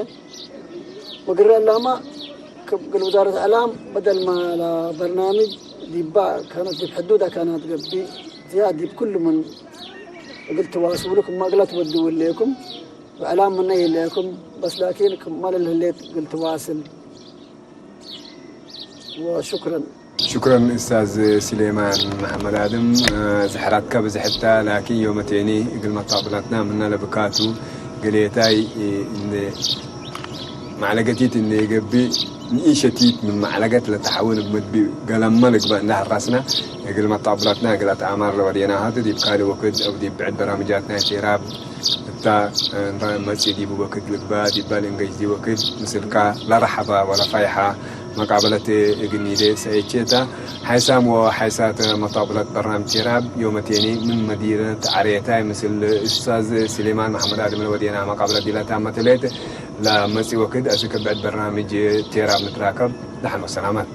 ወግረ እላማ ክም እግል ውዛረት እዕላም በደል ማ ለበርናምጅ ዲባ ካነት ዲብ ሕዱዳ ካናት ገብእ ዝያድ ዲብ ኩሉ ምን እግል ትዋስብሉ ክማ እግላ ትወድው እሌኩም ወእዕላም ምነ ይህሌኩም በስ ላኪን ክማ ለልህሌት እግል ትዋስል ወሹክረን። ሽኩረን እስታዝ ሲሌማን መሐመድ ኣድም። ዝሕራትካ ብዝሕታ ላኪን ዮመቴኒ እግል መታብላትና ምና ለብካቱ ገሌታይ እንደ ማዕለገቲት እንደ የገብእ ንኢሸቲት ምን ማዕለገት ለተሓውን እብ መድቢ ገለመ ልግባእ እንዳ ሐራስና እግል መታብላትና እግል ኣተኣማር ለወዴና ሀቱ ዲብ ካሊ ወክድ አው ዲብ ብዕድ በራምጃትና ቴራብ እታ መጽእ ዲቡ ወክድ ልግባእ ዲባ ልእንገጅ ዲ ወክድ ምስልካ ለረሐባ ወለፋይሓ መቃበለት እግኒደ ሰኤቼታ ሓይሳም ወሓይሳት መታብለት በርናምጅ ቴራብ ዮመቴኒ ምን መዲነት ዓሬታይ ምስል እስታዝ ሲሌማን መሐመድ ኣድም ለወዴና መቃበለት ዲላ ታመት ህሌት። ለመጽእ ወክድ አስክ ብዕድ በርናምጅ ቴራብ ንትራከብ። ደሐን ወሰላመት።